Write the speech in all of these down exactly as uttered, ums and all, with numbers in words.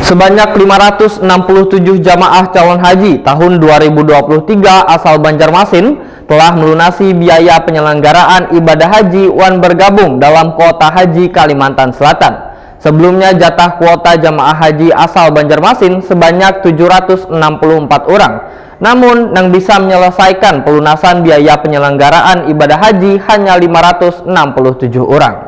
Sebanyak lima ratus enam puluh tujuh jamaah calon haji tahun dua ribu dua puluh tiga asal Banjarmasin telah melunasi biaya penyelenggaraan ibadah haji wan bergabung dalam kuota haji Kalimantan Selatan. Sebelumnya, jatah kuota jamaah haji asal Banjarmasin sebanyak tujuh ratus enam puluh empat orang. Namun, nang bisa menyelesaikan pelunasan biaya penyelenggaraan ibadah haji hanya lima ratus enam puluh tujuh orang.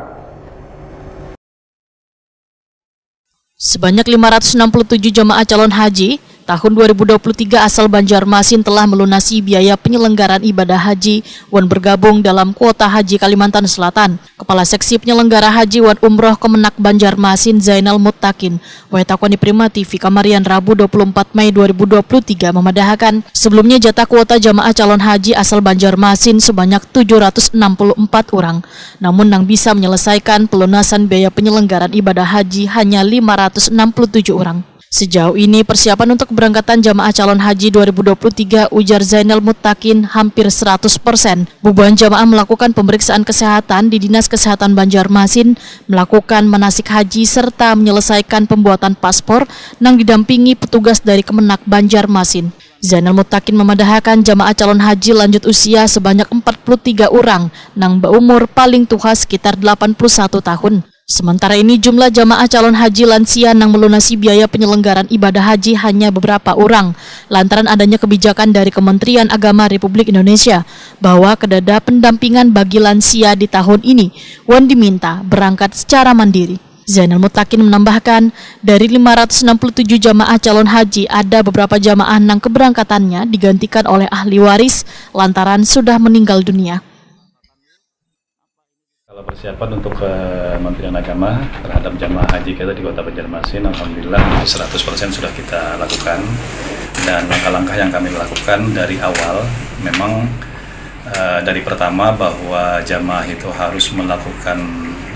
Sebanyak lima ratus enam puluh tujuh jamaah calon haji tahun dua ribu dua puluh tiga asal Banjarmasin telah melunasi biaya penyelenggaraan ibadah haji wan bergabung dalam kuota haji Kalimantan Selatan. Kepala Seksi Penyelenggara Haji wan Umroh Kemenag Banjarmasin, Zainal Muttakin, wayatakoni Prima T V kamarian Rabu dua puluh empat Mei dua ribu dua puluh tiga, memadahakan, sebelumnya jatah kuota jamaah calon haji asal Banjarmasin sebanyak tujuh ratus enam puluh empat orang. Namun, nang bisa menyelesaikan pelunasan biaya penyelenggaraan ibadah haji hanya lima ratus enam puluh tujuh orang. Sejauh ini, persiapan untuk keberangkatan jamaah calon haji dua ribu dua puluh tiga, ujar Zainal Muttakin, hampir seratus persen. Bubuhan jamaah melakukan pemeriksaan kesehatan di Dinas Kesehatan Banjarmasin, melakukan manasik haji, serta menyelesaikan pembuatan paspor nang didampingi petugas dari Kemenag Banjarmasin. Zainal Muttakin memadahakan, jamaah calon haji lanjut usia sebanyak empat puluh tiga orang nang baumur paling tuha sekitar delapan puluh satu tahun. Sementara ini, jumlah jamaah calon haji lansia nang melunasi biaya penyelenggaran ibadah haji hanya beberapa orang, lantaran adanya kebijakan dari Kementerian Agama Republik Indonesia bahwa kedada pendampingan bagi lansia di tahun ini wan diminta berangkat secara mandiri. Zainal Muttakin menambahkan, dari lima ratus enam puluh tujuh jamaah calon haji, ada beberapa jamaah nang keberangkatannya digantikan oleh ahli waris lantaran sudah meninggal dunia. Kalau persiapan untuk Kementerian Agama terhadap jamaah haji kita di Kota Banjarmasin, alhamdulillah seratus persen sudah kita lakukan. Dan langkah-langkah yang kami lakukan dari awal memang uh, dari pertama bahwa jamaah itu harus melakukan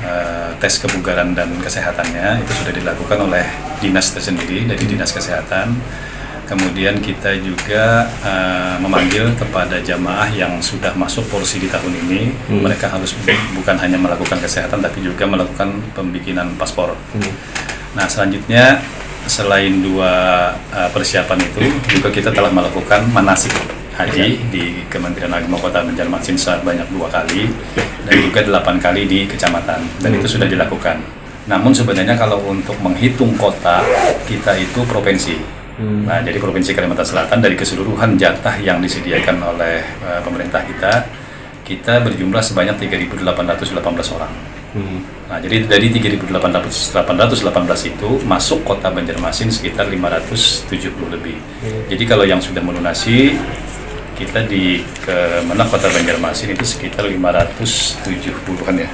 uh, tes kebugaran dan kesehatannya, itu sudah dilakukan oleh dinas tersendiri dari dinas kesehatan. Kemudian kita juga uh, memanggil kepada jamaah yang sudah masuk porsi di tahun ini, hmm. mereka harus bukan hanya melakukan kesehatan tapi juga melakukan pembikinan paspor. Hmm. Nah, selanjutnya selain dua uh, persiapan itu juga kita telah melakukan manasik haji di Kementerian Agama Kota Banjarmasin sebanyak dua kali dan juga delapan kali di kecamatan dan hmm. itu sudah dilakukan. Namun sebenarnya kalau untuk menghitung kota kita itu provinsi. Hmm. Nah, jadi Provinsi Kalimantan Selatan dari keseluruhan jatah yang disediakan oleh uh, pemerintah kita, kita berjumlah sebanyak tiga ribu delapan ratus delapan belas orang. Hmm. Nah, jadi dari tiga ribu delapan ratus delapan belas itu masuk Kota Banjarmasin sekitar lima ratus tujuh puluh lebih. Hmm. Jadi kalau yang sudah melunasi kita di Kemenag Kota Banjarmasin itu sekitar lima ratus tujuh puluhan ya.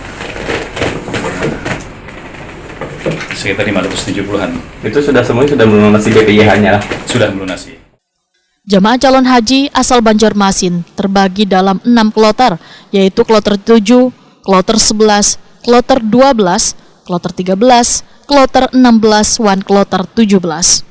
Sekitar lima ratus tujuh puluhan. Itu sudah semuanya sudah melunasi B P I H-nya lah. Sudah melunasi. Jamaah calon haji asal Banjarmasin terbagi dalam enam kloter, yaitu kloter tujuh, kloter sebelas, kloter dua belas, kloter tiga belas, kloter enam belas, wan kloter tujuh belas.